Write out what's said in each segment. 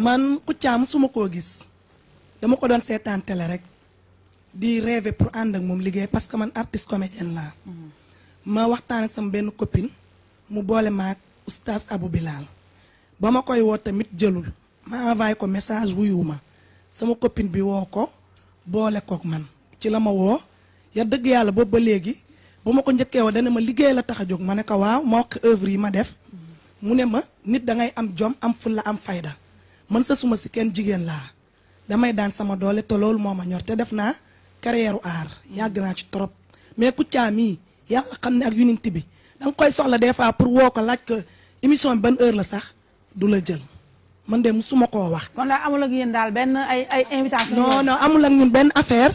man Kouthia musuma koo gis dama ko doon seetaan télé rek di rêver pour ànd ak moom liggéey parce que man artiste comédienne laa. ma waxtaan ak sama benn copine mu boole ma ak oustaz Abou Bilal ba ma koy woo tamit jëlul ma envoyé ko message wuyuwuma sama copine bi woo ko boole kook man ci la ma woo ya dëgg yàlla boobu ba léegi ba ma ko njëkkee woo dana ma liggéey la tax a jóg ma ne ko waaw ma wax œuvre yi ma def mu ne ma nit da ngay am jom am fulla am fayda man sa suma si kenn jigéen laa damay daan sama doole te loolu moo ma ñor te def naa carrière u art yàgg naa ci trop mais Kouthia mii yàlla xam ne ak unité bi da nga koy soxla des fois pour woo ko laaj ko émission bi ban heure la sax du la jël man de musuma koo wax. kon daal amul ak yéen daal benn ay invitation. non non amul ak ñun benn affaire.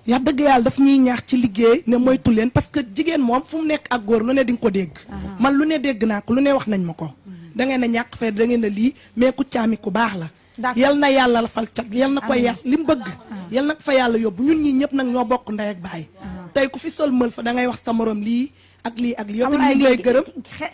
yaa dëgg yàlla daf ñuy ñaax ci liggéey ne moytu leen parce que jigéen moom fu mu nekk ak góor lu ne di nga ko dégg. man lu ne dégg naa ko lu ne wax nañ ma ko. da ngeen a ñàkk fay da ngeen a lii mais Kouthia mi ku baax la. yal na yàlla la fal cat yal na ko yàlla li mu bëgg. yal na ko fa yàlla yóbbu ñun ñii ñëpp nag ñoo bokk ndey ak baay. tey ku fi sol mël fa da ngay wax sa morom lii ak lii ak lii yow tamit ñu ngi lay gërëm.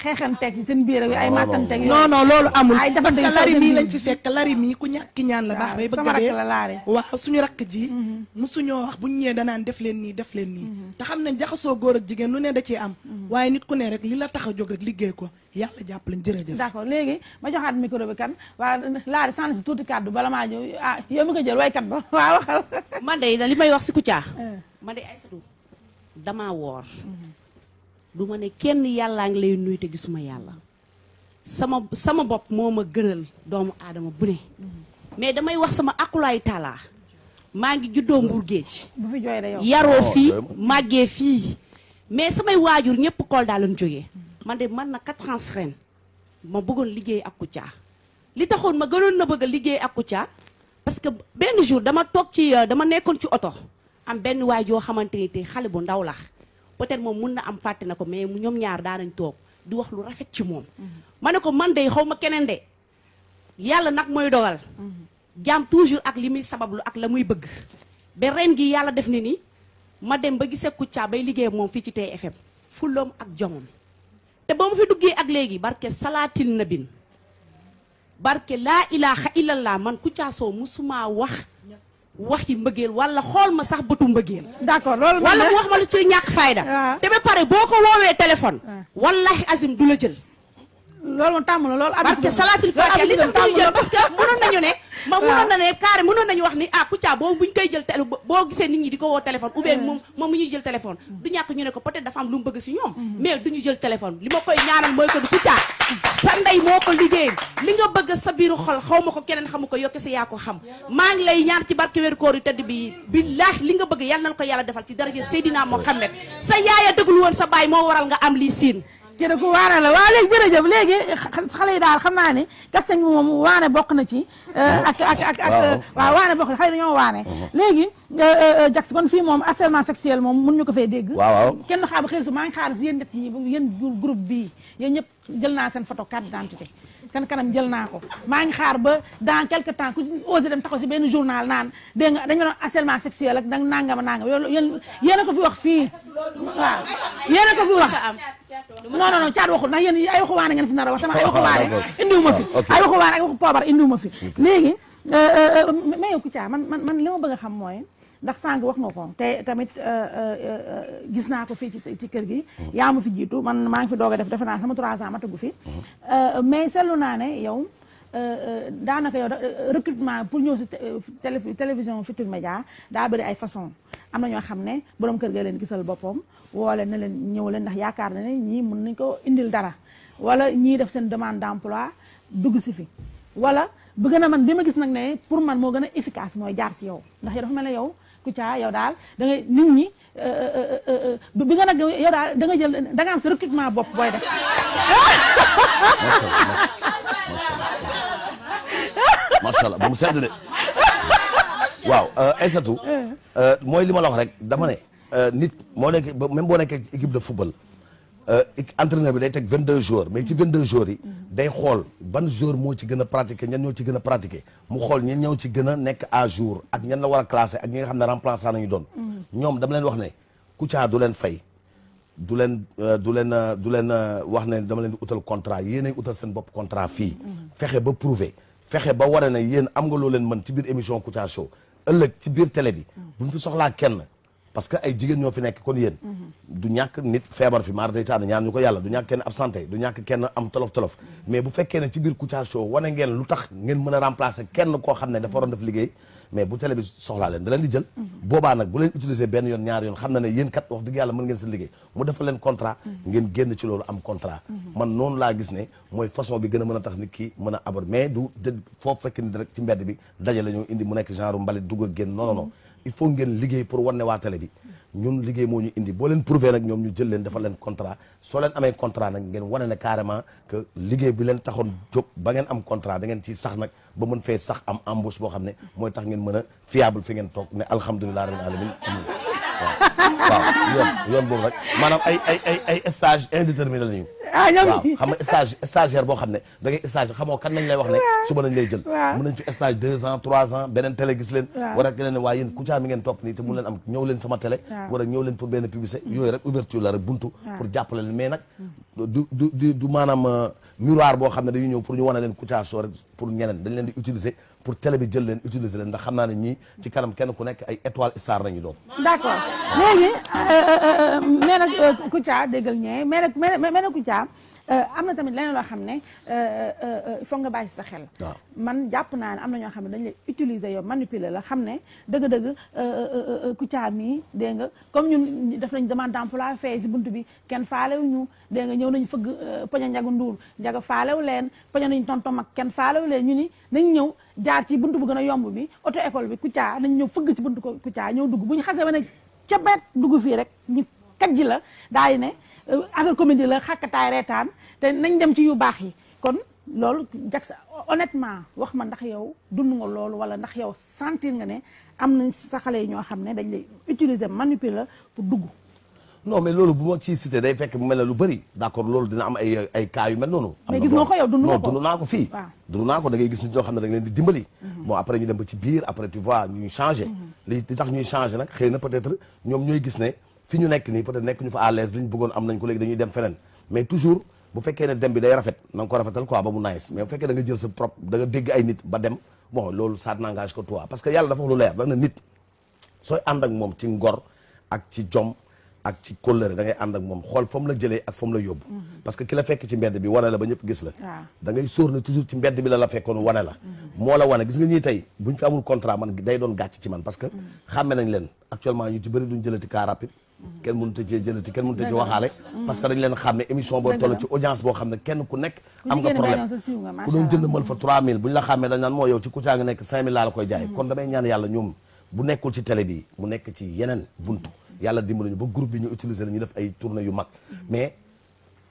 xeexanteeg ci seen biir ak ay matanteeg non non loolu amul parce que lari mii lañ fi fekk lari mii ku ñàkk ki ñaan la baax bay bëgg a dee waaw suñu rakk ji musuñoo wax bu ñu ñëwee danaan def leen nii def leen nii te xam nañ jaxasoo góor ak jigéen lu ne da ciy am waaye nit ku ne rek li la tax a jóg rek liggéey ko yàlla jàpp lañ jërëjëf. d'accord léegi ma joxaat micro bi kan waa laari sànni si tuuti kàddu bala maa ñëw ah yow mi ko jël waykat ba waaw waxal. man de li may wax si Kouthia man de Aïssatou damaa woor du ma ne kenn yàllaa ngi lay nuyu te gisuma yàlla sama bopp moo ma gënal doomu aadama bu ne mais damay wax sama akulaayu taalaa maa ngi juddoo Mbour Géej bu fi jooy de yow yaroo fii màggee fii mais samay waajur ñëpp Kolda lañ jógee man de man na 4 ans ren ma bëggoon liggéey ak Kouthia li taxoon ma gënoon na bëgg a liggéey ak Kouthia parce que benn jour dama toog ci dama nekkoon ci oto am benn waay joo xamante ni te xale bu ndaw la peut-être moom mun na am fàtte na ko mais ñoom ñaar daanañ toog di wax lu rafet ci moom ma ne ko man de xaw ma keneen de yàlla nag mooy dogal jaam toujours ak li muy sabablu ak la muy bëgg ba ren gi yàlla def ni ni ma dem ba gisee Kouthia bay liggéey moom fii ci TFM fulloom ak jomam te ba ma fi duggee ak léegi barke salaatil nabin barke laa ilaha illallah man Kouthia Show musuma wax yi mbëggeel wala xool ma sax bëtu mbëggeel. d'accord loolu wala mu wax ma lu ci ñàkk fayda. te ba pare boo ko woowee téléphone. wallahi azim du la jël. loolu moom tàmm na loolu. parce que salaatul fatiha li tax duñu jël parce que mënoon nañu ne. ma mënoon na ne carré mënoon nañu wax ni ah Kouthia boobu buñ koy jël boo gisee nit ñi di ko woo téléphone ou bien moom mu ñuy jël téléphone. du ñàkk ñu ne ko peut-être dafa am lu mu bëgg si ñoom. mais duñu jël téléphone li ma koy ñaanal mooy ko du Kouthia sa ndey moo ko liggéey li nga bëgg sa biiru xol xaw ma ko keneen xamu ko yokke si yaa ko xam maa ngi lay ñaan ci barke weeru koor yu tëdd bi billaahi li nga bëgg yàlla na ko yàlla defal ci daraja Seydina Mohamed sa yaaya dëggul woon sa baay moo waral nga am lii siin kii ku waane la waaw léegi jërëjëf léegi xale yi daal xam naa ne casting bi moom waane bokk na ci ak waaw waane bokk na xale yi dañoo waane léegi Jax kon fii moom harcèlement sexuel moom mun ñu ko fee dégg waaw kenn xaar ba xëy su maa ngi xaar si yéen ñett ñi yéen groupe bii yéen ñëpp jël naa seen photo carte d'identité seen kanam jël naa ko maa ngi xaar ba dans quelque temps ku osé dem taxaw si benn journal naan dégg nga dañu doon harcèlement sexuel ak dang nangama nangam yéen a ko fi wax fii waaw yéen a ko fi wax non caat waxul ndax yéen ay waxu waane ngeen fi nar a wax sama ay waxu waane indiwuma fi ay waxu waane ay waxu poobar indiwuma fi léegi mais yow Kouthia man li ma bëgg a xam mooy ndax sànq wax nga ko te tamit gis naa ko fii ci kër gi yaa ma fi jiitu man maa ngi fi doog a def defe naa sama 3 ans ma tëggu fi mais seetlu naa ne yow daanaka yow recrutement pour ñëw si télévision Futurs Médias daa bëri ay façon am na ñoo xam ne borom kër ga leen gisal boppam woo leen ne leen ñëw leen ndax yaakaar na ne ñii mën nañ ko indil dara wala ñii def seen demande d'emploi dugg si fi wala bëgg na man bi ma gis nag ne pour man moo gën a efficace mooy jaar ci yow ndax yow dafa mel ne yow Kouthia yow daal da ngay nit ñi bi nga nag yow daal da nga jël da nga am sa recrutement bopp booy def macha allah ba mu sedd de waaw Aïssatou mooy li ma la wax rek dama ne nit moo nekk même boo nekkee équipe de football entraîneur bi day teg 22 jours mais ci 22 jours yi day xool ban jour moo ci gën a pratiquer ñan ñoo ci gën a pratiquer mu xool ñan ñoo ci gën a nekk à jour ak ñan la war a classé ak ñi nga xam ne remplaçant nañu doon ñoom dama leen wax ne Kouthia du leen fay du leen wax ne dama leen di utal contrat yéenay utal seen bopp contrat fii fexe ba prouver fexe ba wane ne yéen am nga loo leen mën ci biir émission Kouthia Show ëllëg ci biir télé bi bu ñu fi soxlaa kenn parce que ay jigéen ñoo fi nekk kon yéen du ñàkk nit feebar fi maar day taana ñaan ñu ko yàlla du ñàkk kenn absenté du ñàkk kenn am tolof-tolof mais bu fekkee ne ci biir Kouthia Show wane ngeen lu tax ngeen mën a remplacer kenn koo xam ne dafa waroon def liggéey mais bu télé bi soxlaa leen da leen di jël boobaa nag bu leen utiliser benn yoon ñaari yoon xam na ne yéen kat wax dëgg yàlla mën ngeen seen liggéey mu defal leen contrat ngeen génn ci loolu am contrat man noonu laa gis ne mooy façon bi gën a mën a tax nit ki mën a aborder mais du foofu fekk ni rek ci mbedd bi daje la ñoo indi mu nekk genre mbalit dugg ak génn non il faut ngeen liggéey pour wan ne waa télé bi ñun liggéey moo ñu indi boo leen prouver nag ñoom ñu jël leen defal leen contrat soo leen amee contrat nag ngeen wane ne carrément que liggéey bi leen taxoon jóg ba ngeen am contrat da ngeen ciy sax nag ba mën fee sax am embauche boo xam ne mooy tax ngeen mën a fiable fi ngeen toog ne alhamdulilah rabbil alamin amul waaw yoon boobu rek maanaam ay stage indéterminé la ñu waaw xam nga stagiaire boo xam ne da ngay stage xamoo kan nañ lay wax ne suba nañ lay jël mën nañ fi stage 2 ans 3 ans beneen télé gis leen war a leen ne waaye yéen Kouthia mi ngeen topp nii te mun leen am ñëw leen sama télé war a ñëw leen pour benn publicité yooyu rek ouverture la rek buntu pour jàppale leen mais nag du maanaam miroir boo xam ne dañuy ñëw pour ñu wane leen Kouthia Show rek pour ñeneen dañ leen di utiliser pour télé bi jël leen utiliser leen ndax xam naa ne ñii ci kanam kenn ku nekk ay étoile star nañu doon d'accord léegi mais nag Kouthia déggal ñee mais nag Kouthia am na tamit leneen loo xam ne il faut nga bàyyi sa xel man jàpp naa ne am na ñoo xam ne dañ lay utiliser yow manipuler la xam ne dëgg-dëgg Kouthia mii dégg nga comme ñun def nañ demande d'emploi fee si buntu bi kenn faalewu ñu dégg nga ñëw nañ fëgg poña njagu nduur njaga faalewu leen poña nañ tontom ak kenn faalewu leen ñu ni nañ ñëw jaar ci buntu bu gën a yomb bi auto école bi Kouthia nañ ñëw fëgg ci buntu ko Kouthia ñëw dugg bu ñu xasee ba ne ca bet dugg fii rek ñu kat ji la daay ne affaire comédie la xàkkataay reetaan te nañ dem ci yu baax yi kon loolu Jax honnêtement wax ma ndax yow dund nga loolu wala ndax yow sentir nga ne am nañ sa xale yi ñoo xam ne dañ lay utiliser manipuler pour dugg non mais loolu bu ma ciy cité day fekk mu mel ne lu bëri d'accord loolu dina am ay cas yu mel noonu mais gis nga ko yow dund nga ko dund naa ko fii dund naa ko da ngay gis nit ñoo xam ne da nga leen di dimbali bon après ñu dem ba ci biir après tu vois ñuy changé li tax ñuy changé nag xëy na peut-être ñoom ñooy gis ne fi ñu nekk nii peut-être nekk ñu fa à l'aise li ñu bëggoon am nañ ko léegi dañuy dem feneen mais toujours bu fekkee ne dem bi day rafet na nga ko rafetal quoi ba mu nice mais bu fekkee da nga jël sa propre da nga dégg ay nit ba dem bon loolu ça n'engage que toi parce que yàlla dafa wax lu leer da na nit sooy ànd ak moom ci ngor ak ci jom ak ci kóllëre da ngay ànd ak moom xool fa mu la jëlee ak fa mu la yóbbu parce que ki la fekk ci mbedd bi wane la ba ñëpp gis la da ngay sóor ne toujours ci mbedd bi la fekkoon wane la moo la wane gis nga ñuy tey buñ fi amul contrat man day doon gàcc ci man parce que xàmme nañ leen actuellement ñu ci bëri duñ jëlati car rapide kenn mënut a cee jëlati kenn mënut a ci waxaale parce que dañ leen xàmme émission boo toll ci audience boo xam ne kenn ku nekk am nga problème ku doon jënd mal fa 3000 buñ la xàmmee dañ naan moo yow ci Kouthia nga nekk 5000 laa la koy jaay kon damay ñaan yàlla ñoom bu nekkul ci télé bi mu nekk ci yeneen buntu yàlla dimbali ñu ba groupe bi ñu utiliser la ñu def ay tournée yu mag mais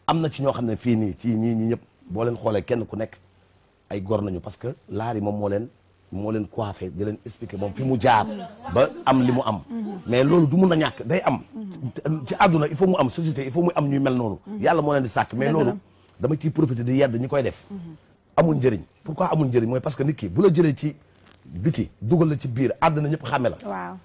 am na ci ñoo xam ne fii nii ci ñii ñëpp boo leen xoolee kenn ku nekk ay gor nañu parce que laari moom moo leen coiffé di leen expliqué moom fi mu jaar ba am li mu am mais loolu du mun a ñàkk day am ci àdduna il faut mu am société il faut mu am ñuy mel noonu yàlla moo leen di sàkk mais loolu dama ciy profité di yedd ñi koy def amul njëriñ pourquoi amul njëriñ mooy parce que nit ki bu la jëlee ci biti dugal la ci biir àdduna ñëpp xàmme la waaw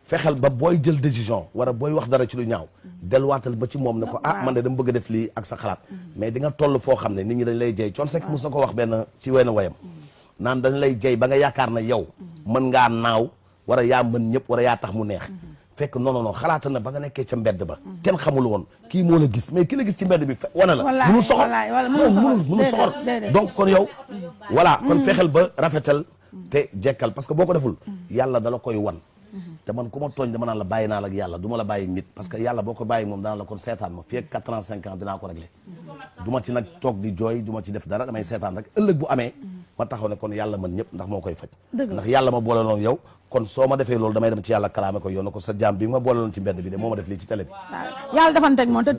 fexeel ba booy jël décision wala booy wax dara ci lu ñaaw delluwaatal ba ci moom ne ko man de dama bëgg a def lii ak sa xalaat mais di nga toll foo xam ne nit ñi dañ lay jey Thione Seck mos na ko wax benn ci wenn wayam naan dañ lay jey ba nga yaakaar na yow mën ngaa naaw wala yaa mën ñëpp wala yaa tax mu neex fekk non xalaata na ba nga nekkee ca mbedd ba kenn xamul woon kii moo la gis mais ki la gis ci mbedd bi wane la mënul soxor mënul soxor donc kon yow voilà kon fexeel ba rafetal te jekkal parce que boo ko deful yàlla dala koy wan te man ku ma tooñ dama naan la bàyyi naa la ak yàlla du ma la bàyyi nit parce que yàlla boo ko bàyyi moom dana la kon seetaan ma fii ak 85 ans dinaa ko réglé du ma ci nag toog di jooy du ma ci def dara damay seetaan rek ëllëg bu amee ma taxaw ne kon yàlla mën ñëpp ndax moo koy faj ndax yàlla ma boole loon yow kon soo ma defee loolu damay dem ci yàlla kalaame ko yoon na ko sa jaam bi ma boole loon ci mbedd bi de moo ma def lii ci télé bi yàlla defanteeg moom te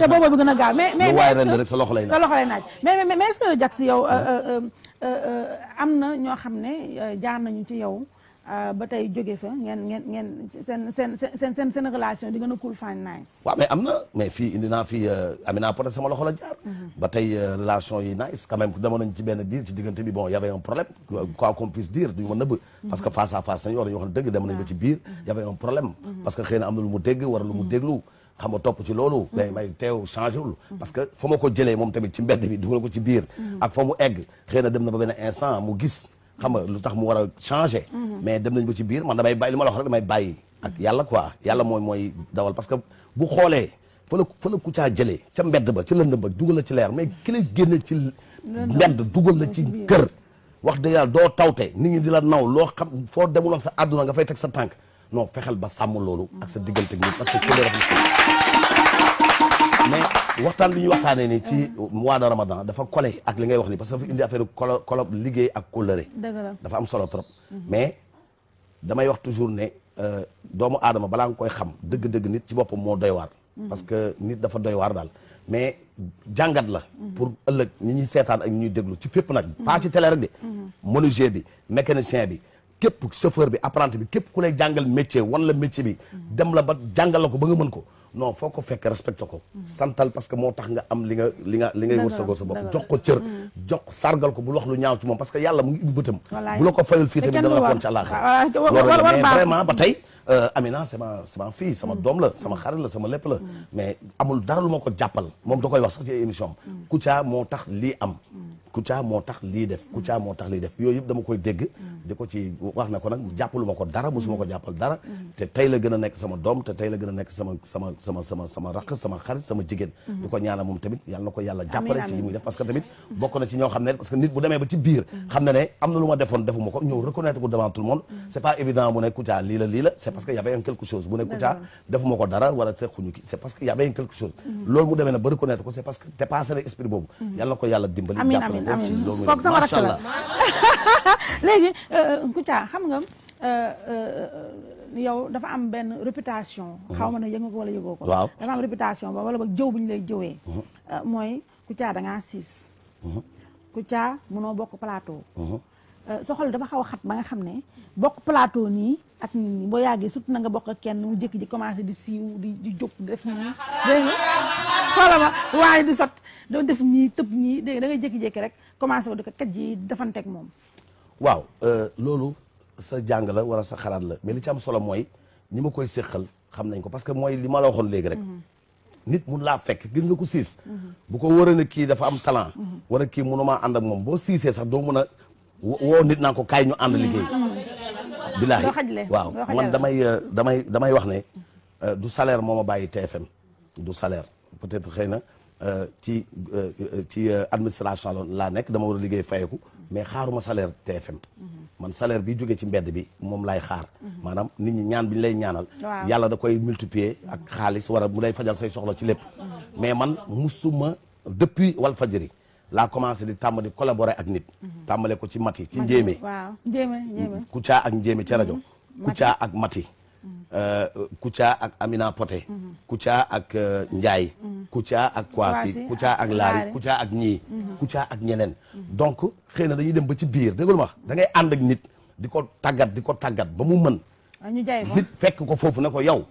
boobu bi gën a gaaw mais waaye ren rek sa loxo lay naaj mais est-ce que Jax yow am na ñoo xam ne jaar nañu ci yow ba tey jóge fa ngeen seen relation di gën a cool fine nice waaw mais am na mais fii indi naa fii Amina Poté sama loxo la jaar ba tey relation yi nice quand même dama nañ ci benn biir ci diggante bi bon y avait un problème quoi qu'on puisse dire duñu ma nëbb parce que face à face nañu war dañu wax dëgg dem nañ ba ci biir y avait un problème parce que xëy na am na lu mu dégg wala lu mu déglu xam nga topp ci loolu mais may teew changé wul parce que fa ma ko jëlee moom tamit ci mbedd bi dugal ko ci biir ak fa mu egg xëy na dem na ba benn instant mu gis xam nga lu tax mu war a changer. mais dem nañ ba ci biir man damay bàyyi li ma la wax rek damay bàyyi ak yàlla quoi yàlla mooy dawal parce que bu xoolee fa la Kouthia jëlee ca mbedd ba ci lënd ba dugal la ci leer mais ki lay génne ci mbedd dugal la ci kër wax dëgg yàlla doo tawte nit ñi di la naw loo xam foo demuloon sa àdduna nga fay teg sa tànk non fexeel ba sàmm loolu ak sa diggante nit parce que kële mais waxtaan bi ñuy waxtaanee ni ci mois de Ramadan dafa collé ak li ngay wax ni parce que dafa indi affaire kolo liggéey ak kóllëre dafa am solo trop mais damay wax toujours ne doomu aadama balaa nga koy xam dëgg-dëgg nit ci boppam moo doy waar parce que nit dafa doy waar daal mais jàngat la pour ëllëg ñi ñuy seetaan ak ñi ñuy déglu ci fépp nag pas ci télé rek de menuisier bi mécanicien bi képp chauffeur bi apprenti bi képp ku lay jàngal métier wan la métier bi dem la ba jàngal la ko ba nga mën ko non foo ko fekk respecté ko santal parce que moo tax nga am li ngay wërsëgoo sa bopp jox ko cër jox sargal ko bul wax lu ñaaw ci moom parce que yàlla mu ngi ubbi bëtam bu la ko fayul fii tamit dana la kon ci àllaaxira loolu mais vraiment ba tey Amina c'est ma fille sama doom la sama xarit la sama lépp la mais amul dara lu ma ko jàppal moom da koy wax sax ci émission am Kouthia moo tax lii am Kouthia moo tax lii def Kouthia moo tax lii def yooyu yëpp dama koy dégg di ko ci wax na ko nag jàppalu ma ko dara mosuma ko jàppal dara te tey la gën a nekk sama doom te tey la gën a nekk sama rakk sama xarit sama jigéen di ko ñaanal moom tamit yàlla na ko yàlla jàppale ci li muy def parce que tamit bokk na ci ñoo xam ne parce que nit bu demee ba ci biir xam ne ne am na lu ma defoon defuma ko ñëw reconnaître ko devant tout le monde c'est pas évident mu ne Kouthia lii la c'est parce que y avait quelque chose bu ne Kouthia defuma ko dara wala sequñu ki c'est parce que y avait quelque chose loolu mu demee na ba reconnaître ko c'est parce que dépassé na esprit boobu yàlla na ko yàlla dimbali jàppale ko ci loolu kooku sama rakk la léegi Kouthia xam nga yow dafa am benn réputation xaw ma ne yëg nga ko wala yëgoo ko waaw dafa am réputation ba wala ba jëw bu ñu lay jëwee mooy Kouthia da ngaa siis Kouthia mënoo bokk plateau sa xol dafa xaw a xat ba nga xam ne bokk plateau nii ak nit ñi boo yàggee surtout na nga bokk ak kenn mu jékki ji commencé di siiw di jóg di def nii dégg nga xoola ma waaye di sot doo def nii tëb nii dégg da ngay jékki-jékki rek commencé ko di ko kaj ji defanteeg moom waaw loolu sa jàng la wala sa xalaat la mais li ci am solo mooy ñi ma koy séqal xam nañ ko parce que mooy li ma la waxoon léegi rek nit mun laa fekk gis nga ko siis bu ko wóoree ne kii dafa am talent wala kii mënumaa ànd ak moom boo siisee sax doo mën a woo nit naa ko kaay ñu ànd liggéey bilaahi waaw man damay wax ne du salaire moo ma bàyyi TFM du salaire peut-être xëy na ci administration laa nekk dama war a liggéey fayeku mais xaaruma salaire TFM man salaire bi jógee ci mbedd bi moom laay xaar maanaam nit ñi ñaan bi ñu lay ñaanal yàlla da koy multiplier ak xaalis war a mu lay fajal say soxla ci lépp mais man musuma depuis Walfadjri laa commencé di tàmm di collaborer ak nit tàmbale ko ci Mati ci Njéeme Kouthia ak Njéeme ci rajo Kouthia ak Mati Kouthia ak Amina Poté Kouthia ak Ndiaye Kouthia ak Kwasi Kouthia ak Laari Kouthia ak ñii Kouthia ak ñeneen donc xëy na dañuy dem ba ci biir déggul ma da ngay ànd ak nit di ko tàggat ba mu mën nit fekk ko foofu ne ko yow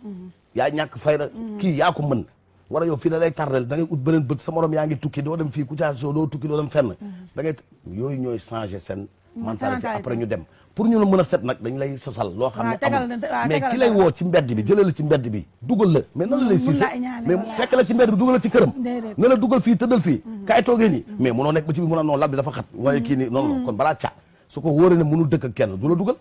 yaa ñàkk fayda kii yaa ko mën wala yow fii da lay tardel da ngay ut beneen bët sa morom yaa ngi tukki doo dem fii Kouthia Show doo tukki doo dem fenn da ngay yooyu ñooy changer seen mentalité après ñu dem pour ñu la mën a set nag dañ lay sosal loo xam ne amul mais ki lay woo ci mbedd bi jëlee la ci mbedd bi dugal la mais nan la lay siise mais fekk la ci mbedd bi dugal la ci këram ne la dugal fii tëddal fii kaay toogee nii mais mënoo nekk ba ci bi mun a noonu lal bi dafa xat waaye kii nii non kon balaa ca su ko wóoree ne mënul dëkk ak kenn du la dugal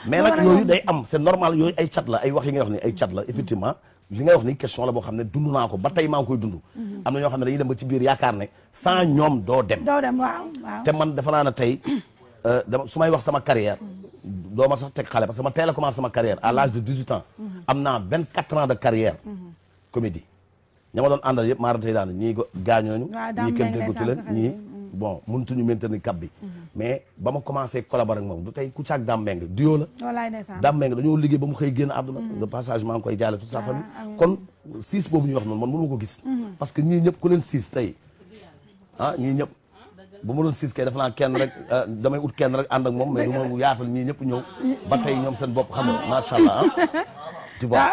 mais nag yooyu day am c'est normal yooyu ay cat la ay wax yi ngay wax ni ay cat la effectivement li ngay wax ni question la boo xam ne dund naa ko ba tey maa ngi koy dund am na ñoo xam ne dañuy dem ba ci biir yaakaar ne sans ñoom doo dem waaw te man dafa naa ne tey dama su may wax sama carrière doo ma sax teg xale parce que ma teel a commencé sama carrière à l'âge de 18 ans am naa 24 ans de carrière comédie ña ma doon àndal yëpp maa ratey daane ñii gaañu nañu ñii kenn déggatu leen ñii bon mënutuñu maintenir cap bi mais ba ma commencé collaborer ak moom du tey Kouthia ak Dame Mbengue duo la Dame Mbengue dañoo liggéey ba mu xëy génn àdduna de passage maa ngi koy jaale toute sa famille kon siis boobu ñuy wax noonu man mënu ma ko gis parce que ñii ñëpp ku leen siis tey ñii ñëpp bu ma doon siis kay dafa naa kenn rek damay ut kenn rek ànd ak moom mais du ma yaatal ñii ñëpp ñëw ba tey ñoom seen bopp xam nga macha allah tu vois